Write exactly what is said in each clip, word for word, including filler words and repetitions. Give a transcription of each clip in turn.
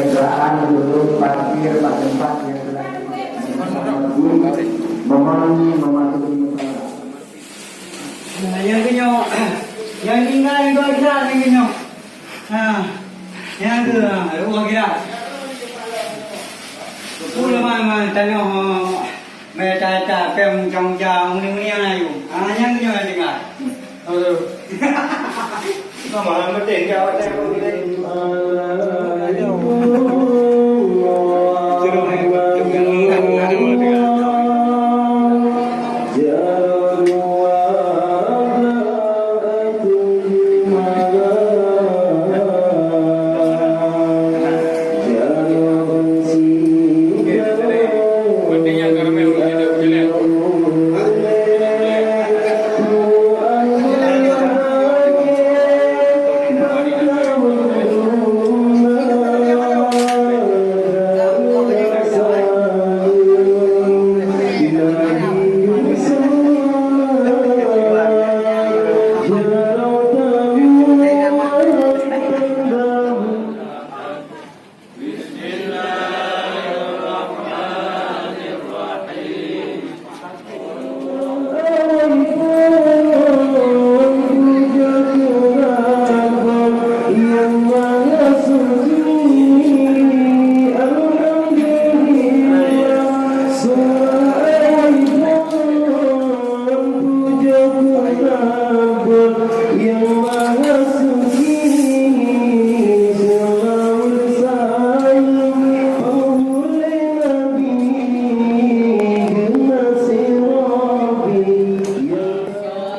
Kendaraan duduk parkir bak tempat yang telah mohon mematuhi. Nah, nyang keunyoe, nyang tinggai dua jam nyang keunyoe. Ha, nyang tu, ha, dua jam. Sepuluh man, man, tanoh, ha. Meuta-ta pèng cong ja uni-uni ayu. Ah, nyang nyoe tinggai. Halo. Mama, meuting ka awak tengok.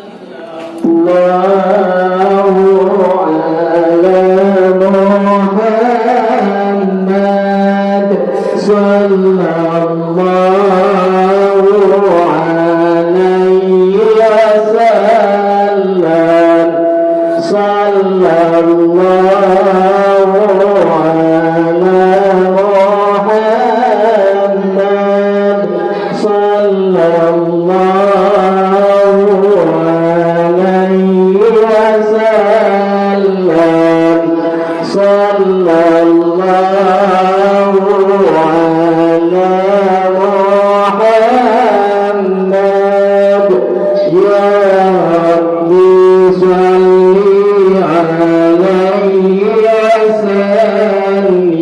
Allahu ala Muhammad, sallallahu alaihi wasallam, sallallahu ala Muhammad, sallallahu alaihi wasallam, sallallahu ala Muhammad. Ya Rabbi, salli alaihi wasallim.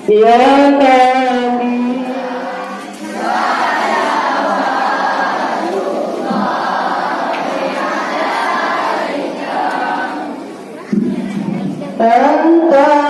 Ya Nabi. Anta